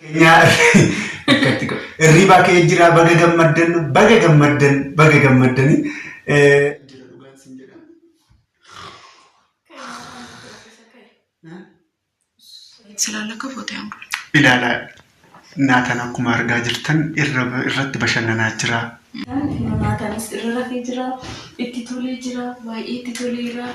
Keenyaa akkatti irribaa ka'ee jira. Baga gammaddan, baga gammaddan, baga gammaddanii. Jira dhugaan sin jedha. Ilaalaa, Naatan akkuma argaa jirtan irratti bashannanaa jira. Naataanis irra rafee jira. Itti tolee jira. Baay'ee itti toleera.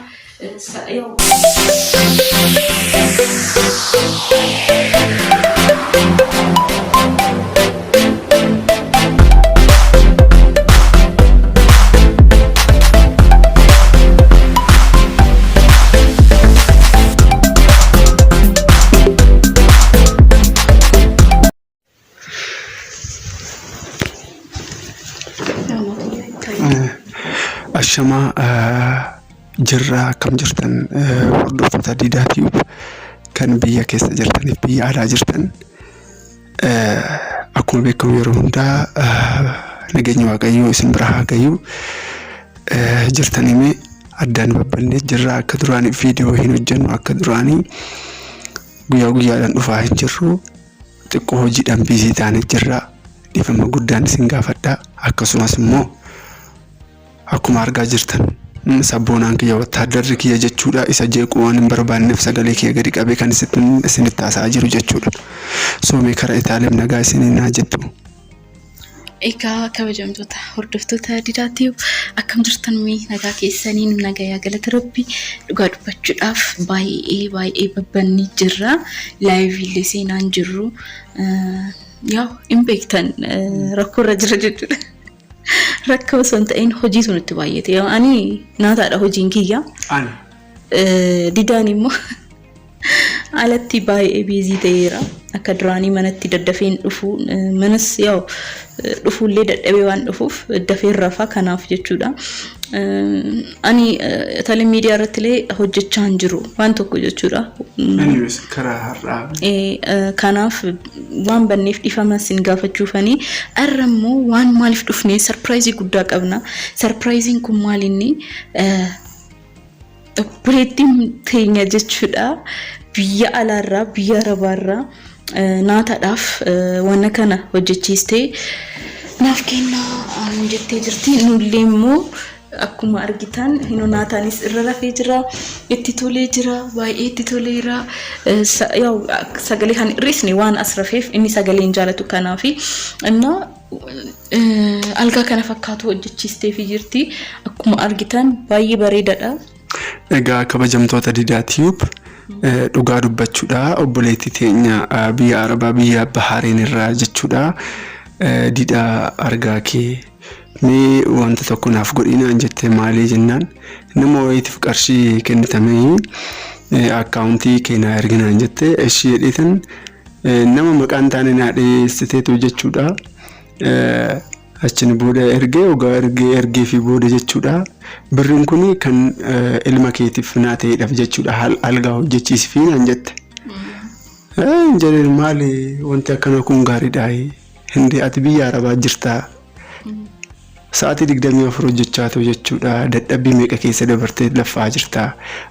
Ashamaa, jirra, akkam jirtan hordoftoota Diidaa Tube kan biyya keessa jirtaniif biyya alaa jirtan? Akkuma beekamu yeroo hundaa nageenya Waaqayyoo isin bira haa gayu. Jirtanimee addaan babbannee jirra, akka duraanii viidiyoo hin hojjennu, akka duraanii guyyaa guyyaadhaan dhufaa hin jirru. Xiqqoo hojiidhaan busy taanee jirra, dhiifama guddaan isin gaafadha. Akkasumas immoo akkuma argaa jirtan sabboonaan kiyya, wattaaddarri kiyya jechuudha, isa jeequu waan hin barbaanneef sagalee kiyya gadi qabee kan isinitti haasa'aa jiru jechuudha. Soomee kara Itaaleem nagaa isiniin haa jettu. Egaa kabajamtoota hordoftoota Diidaa Tube, akkam jirtan mee? Nagaa keessanii? Nu nagayaa, galata Rabbi. Dhugaa dubbachuudhaaf baay'ee baay'ee babbannee jirra. Live illee seenaan jirru. Yaa hin beektan, rakkoo irra jira jechuudha. Rakkoo osoo hin ta'in hojiitu nutti baay'ate. Yaa ani naataadha hojiin kiyya. Ani. Didaan immoo alatti baay'ee busy ta'eera. Akka duraanii manatti daddafeen dhufu, manas yaa'u dhufuullee dadhabee waan dhufuuf dafeen rafa, kanaaf jechuudha. Ani tele miidiyaa irratti illee hojjechaa hin jiru waan tokko jechuudha. Anyways, karaa har'aa. Kanaaf waan banneef dhiifama isin gaafachuufanii. Har'a immoo waan maaliif dhufne, surprise guddaa qabna. Surpriseiin kun maal inni? Obboleettiin teenya jechuudha biyya alaarraa, biyya arabaarraa naataadhaaf waan kana hojjechiistee naaf kennaa jettee jirti. Nullee immoo akkuma argitan hinoo naataanis irra rafee jira. Itti tolee jira. Baay'ee itti toleera. Sagalee kan hir'isne waan as rafeef, inni sagalee hin jaalatu kanaafi. Innaa algaa kana fakkaatu hojjechiisteefii jirti. Akkuma argitan baay'ee bareedaadha. Egaa kabajamtoota Diidaa Tube, dhugaa dubbachuudha, obboleettii teenya biyya Arabaa, biyya Bahareen irraa jechuudha. Diidaa argaa kee, mee wanta tokko naaf godhinaan jettee, maalii jennaan, nama wayiitiif qarshii kennitamee akkaawuntii kee naa erginaan jettee, ishii jedheetan nama maqaan taane naa dhiyeessiteetu jechuudha. Achiin booda ergee ogaa ergee ergee fi booda jechuudha. Birriin kun kan ilma keetiif naa ta'eedhaaf jechuudha. Algaa hojjechiisifii naan jette. Jedheen, maali wanti akkanaa kun gaariidha. Hindee ati biyya Arabaa jirtaa. Sa'aatii 24 hojjechaa ta'u jechuudha. Dadhabbii meeqa keessa dabartee laffaa jirta.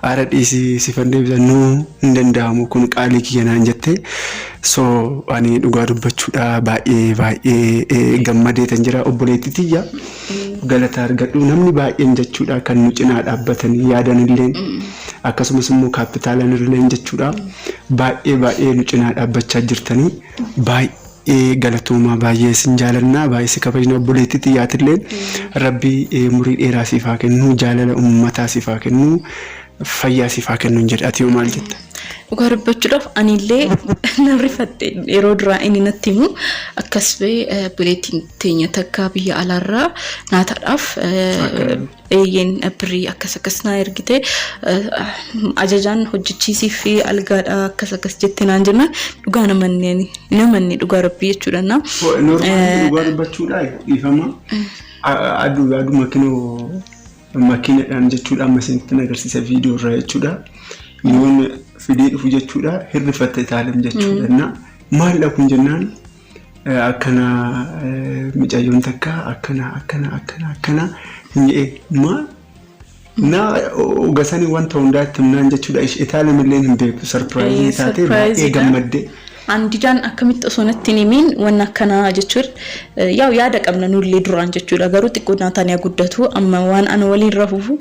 Aara dhiisii sifan deebisa, nuu hin danda'amu kun qaalii kiyya naan jette. So ani dhugaa dubbachuudha baay'ee baay'ee gammadeetan jira. Obboleettii tiyya, galata argadhu. Namni baay'een jechuudha kan nu cinaa dhaabbatanii yaadanilleen akkasumas immoo kaapitaalanilleen jechuudha. Baay'ee baay'ee nu cinaa dhaabbachaa jirtanii, baay'ee galatoomaa, baay'ee isin jaalannaa, baay'ee si kabajna. Obboleettii tiyyaatillee Rabbi umurii dheeraa siif haa kennu, jaalala uummataa siif haa kennu, fayyaa siif haa kennu jedha. Ati hoo maal jetta? Dhugaa dubbachuudhaaf anillee nan rifadhe yeroo duraa inni natti himu, akkas ba'e obboleettiin teenya takka biyya alaarraa naataadhaaf eeyyeen birrii akkas akkas naa ergite, ajajaan hojjechiisii fi algaadha akkas akkas jette naan jennaan, dhugaa namanne, ani namanne dhugaa Rabbii jechuudha na. Normally dhugaa dubbachuudha, dhiifama. Aduu aduu makinoo makiinadhaan jechuudha, amma isinitti agarsiisa viidiyoo irraa jechuudha. Yoon fidee dhufu jechuudha, hirrifatte Itaalim jechuudha. Na maal kun jennaan, akkana mucayyoon takka akkana akkana akkana akkana hin jedhee, maal na gasanii wanta hundaa itti himnaan jechuudha. Itaalim illee hin beektu, surprise taatee baay'ee gammadde. An Didaan akkamitti osoo natti hin himiin wanna akkanaa jechuun yaa'u yaada qabna nullee duraan jechuudha. Garuu xiqqoo naataan yaa guddatu amma waan ana waliin rafuufu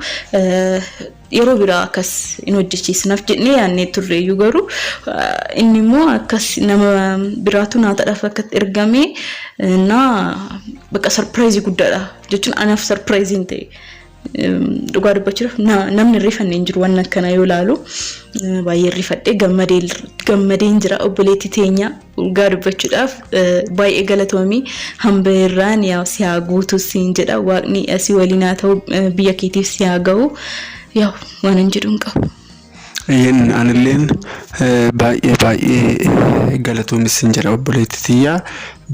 yeroo biraa akkas hin hojjechiisnaaf jennee yaadnee turreeyyuu garuu inni immoo akkas nama biraatu naataadhaaf akkatti ergame na bakka sarpiraayizii guddaadha jechuun anaaf sarpiraayiziin ta'e. Dhugaa dubbachuudhaaf namni hin rifanne hin jiru waan akkana yoo ilaalu baay'ee rifadhee gammadeen jira obboleettii teenya dhugaa dubbachuudhaaf baay'ee galatoomii hamba irraan yaa si haa guutu siin jedha waaqni si waliin haa ta'u biyya keetiif si haa ga'u yaa waan hin jedhu hin qabu. Eeyyeen anilleen baay'ee baay'ee galatoomi siin jedha obboleettii tiyya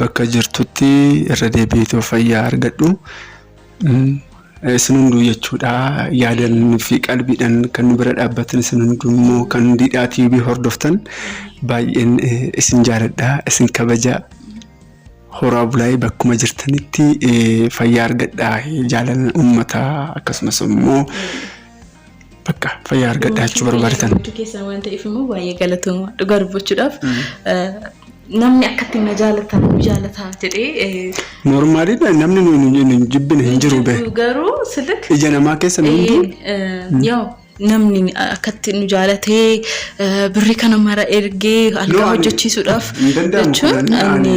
bakka jirtutti irra deebiitoo fayyaa argadhu. Isin hunduu jechuudha yaadan fi qalbiidhaan kan nu bira dhaabbatan isin hunduu immoo kan Didhaa TV hordoftan baay'een isin jaaladha isin kabaja horaa bulaayee bakkuma jirtanitti fayyaa argadhaa jaalala uummataa akkasumas immoo bakka fayyaa argadhaa jechuu barbaadetan. Gammachuu keessan waan ta'eef immoo baay'ee galatooma dhugaa dubbachuudhaaf namni akkatti na jaalata nu jaalata jedhee Noormaaliidha namni nu nu jibbine hin jiru be. Garuu silik Ija namaa keessa nu hunduu yoo namni akkatti nu jaalatee birrii kana mara ergee algaa No, ani- hojjechiisuudhaaf hin danda'amu jechuun kun ani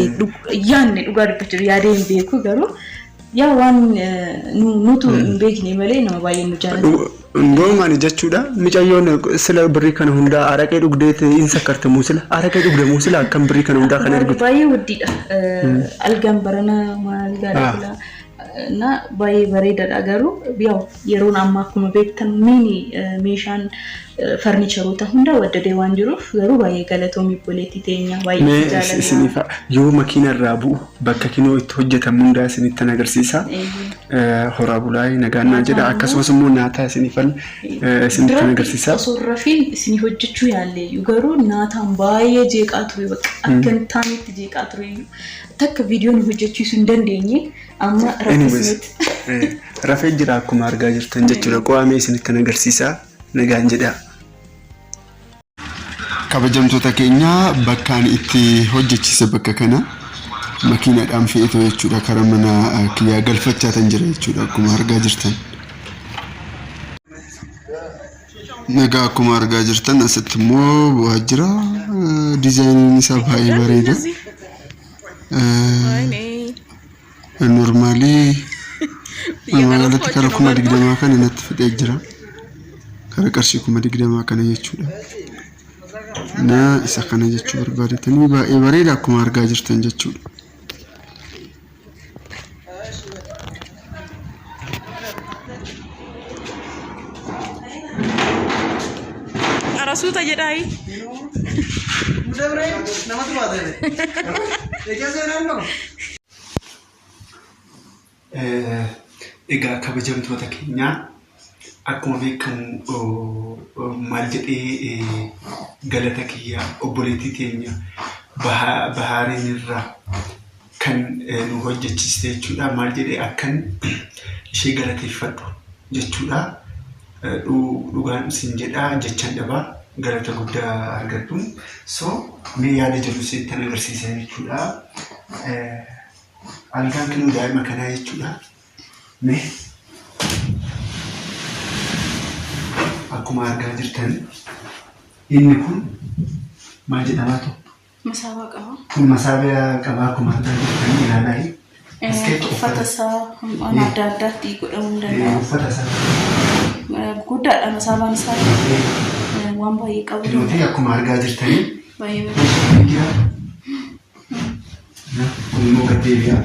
yaadne dhugaa dubbachuuf yaadee hin beeku garuu Yaa waan nutu hin beekne malee nama baay'een nu jaalata. Normaali jechuudha. Micayyoon sila birrii kana hundaa araqee dhugdee hin sakkarti moo sila araqee dhugde moo sila akkam birrii kana hundaa kan ergitu. Baay'ee wuddiidha. Algaan barana maal gaadha na baay'ee bareedaadha garuu yaa'u yeroon ammaa akkuma beektan miini meeshaan farnicharoota hunda waddadee waan jiruuf garuu baay'ee galatoomi obboleettii teenya baay'ee Mee si jaalanna. isiniif yoo makiina irraa bu'u bakka kinoo itti hojjetamu hundaa isinittan agarsiisa. Horaa bulaa nagaan naa jedha akkasumas immoo naataa isiniifan isinittan Duratti agarsiisa. osoo hin rafiin isinii hojjechuu yaalleeyyu garuu naataan baay'ee jeeqaa ture bakka akka hin taanetti jeeqaa ture takka viidiyoo nu hojjechiisuu hin dandeenye amma Anyways, raffisneet. rafee jira akkuma argaa jirtan jechuudha. Qo'amee isinittan agarsiisa. Nagaan jedhaa. Kabajamtoota keenya bakkaan itti hojjechiise bakka kana makiinadhaan fe'etoo jechuudha kara mana kiyyaa galfachaa tan jira jechuudha akkuma argaa jirtan. Egaa akkuma argaa jirtan asitti immoo bu'aa jira. Diizaayiniin isaa baay'ee bareeda. Normaalii magaalatti kara 20,000 kana natti fixee jira. Kara qarshii 20,000 kana jechuudha. Na isa kana jechuu barbaadetanii baay'ee bareeda akkuma argaa jirtan jechuudha. Arasuuta jedhaayi. Egaa kabajamtoota keenyaa akkuma beekamu maal jedhee galata kiyya obboleettii teenya Bahaareen irraa kan nu hojjechiiste jechuudha. Maal jedhee akkan ishee galateeffadhu jechuudha. Dhugaan isin jedha jechan dhabaa galata guddaa argadhu. So mee yaada jiru isinitti agarsiisa jechuudha. Algaan kinoo daa'ima kanaa jechuudha. Mee akkuma argaa jirtan inni kun maal jedhamaa ta'u? Masaabaa qaba. Kun masaabaa qaba akkuma argaa jirtan ilaalaa. As keessa Uffata isaa waan adda addaatti godhamuu ni danda'a. Uffata isaa. Guddaadha masaabaan isaa. Waan baay'ee qabu. Kinootii akkuma argaa jirtanii. Baay'ee bareeda. Jira. Kun immoo gad deebi'a.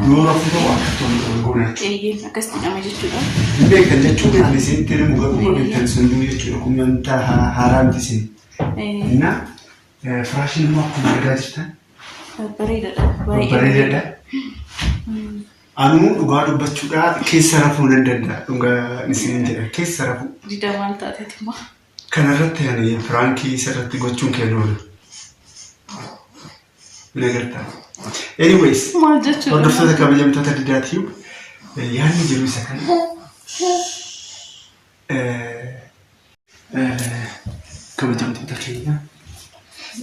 Yoo rafuu ta'u akkatti ol goona jechuudha. Eeyyeen akkas jedhama jechuudha. Hin beektan jechuun ani isinitti himu garuu beektan sun jechuudha. Kun wanta haaraa miti isin. Innaa Firaashiin immoo akkuma argaa jirtan Babbareedadha. Baay'ee babbareedaadha. Anuu dhugaa dubbachuudhaa keessa rafuu nan danda'a. Dhugaa isiniin jedha keessa rafuu. Dida maal taateeti immoo. Kanarratti ani piraankii isarratti gochuun kee oolu. Hin agartaa. Anyways, Maal jechuudha? hordoftoota kabajamtoota Didaa Tube yaadni jiru isa kana. Kabajamtoota keenya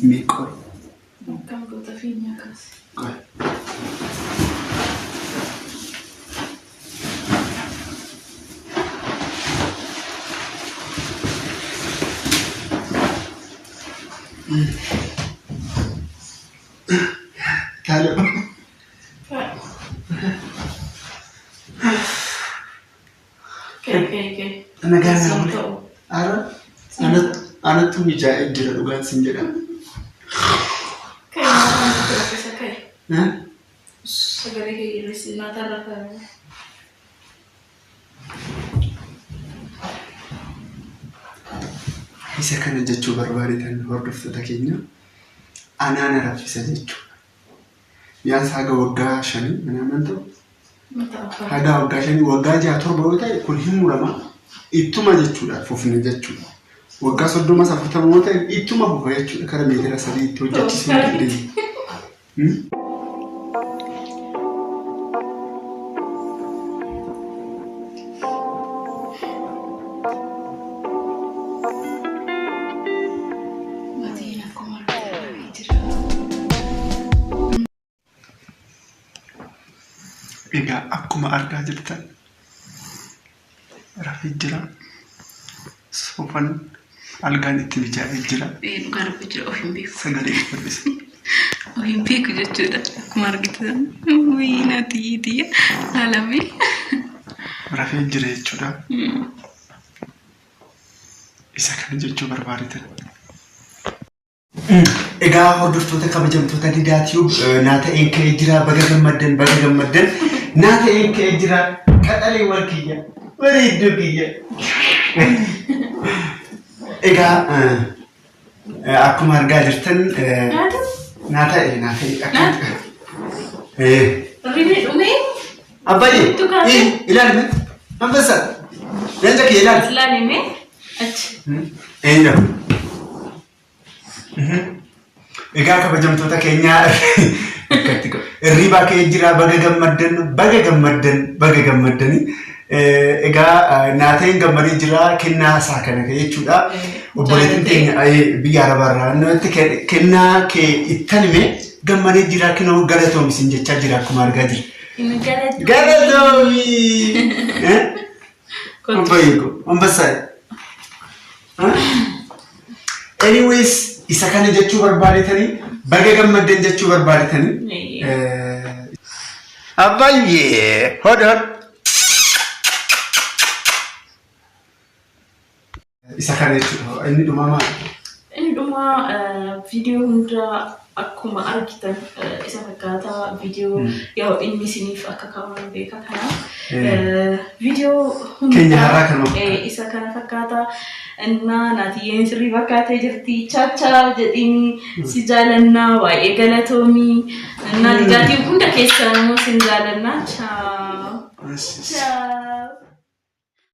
mee qoy Goota fiinyaa kaase. Qoy. Taaloo. Ka'e ka'e ka'e. Nagaan naa Siin buli. ta'u. Ara anattu mijaa'ee jira dhugaan sin jedha. Ka'e naataan itti raffisa ka'e. Eh? Sagalee kee hir'isi naataan rafaa. Isa kana jechuu barbaadetan hordoftoota keenya anaa na raffisa jechuudha. Mi'aansa haga waggaa 5 minaaman ta'u Mata abbaa. haga waggaa 5 waggaa 6 7 yoo ta'e kun hin murama ittuma jechuudha fufne jechuudha. Waggaa 30 40 yoo ta'e ittuma fufa jechuudha kara meetira 3 itti hojjechiisuu hin dandeenye. Matiin akkuma argitan jira. Egaa akkuma argaa jirtan rafee jira. Soofan algaan itti mijaa'ee jira. Dhugaa rabbi jira of hin beeku. Sagalee itti bal'ise. Of hin beeku jechuudha. Akkuma argitan. Wayii naati tiyya laalame. Rafee jira jechuudha. Isa kana jechuu barbaadetan. Egaa hordoftoota kabajamtoota Didaa Tube naa ta'een ka'ee jira baga gammaddan baga gammaddan naa ta'een ka'ee jira qaxaleewwan kiyya bareedduu kiyya. Egaa akkuma argaa jirtan naa ta'e naa ta'e akka Rinni dhumee Abbaye Tuttu kaase. ilaali mee Anbassa leenca kiyya ilaali. ilaalime achi. Eenyu? Egaa kabajamtoota keenyaa akkatti hirribaa ka'ee jira baga gammaddan baga gammaddan baga gammaddanii. Egaa naateen gammadee jira kennaa isaa kana ka'e jechuudha. Obboleettiin teenya biyya Arabaarraa nutti kennaa kee ittan hime gammadee jira kinoo galatoomi sin jechaa jira akkuma argaa jira. Galatoomi. Galatoomi! Obboleekko, ambassaa. Anyways, isa kana jechuu barbaadetanii baga gammaddan jechuu barbaadetanii. Abbayyee hod hod. Isa kana jechuudha. Inni dhumaa maali? Inni dhumaa viidiyoo hundaa akkuma argitan isa fakkaataa viidiyoo yoo inni isiniif akka kaa'amu beeka kanaaf viidiyoo Keenya har'aa kanuma fakkaata. isa kana fakkaata. Innaa naatiyyeen sirrii fakkaatee jirti. Chaachaa jedhiin si jaalannaa baay'ee galatoomii. Innaa dhugaatiin hunda keessaa immoo sin jaalannaa. Chaa. Chaa.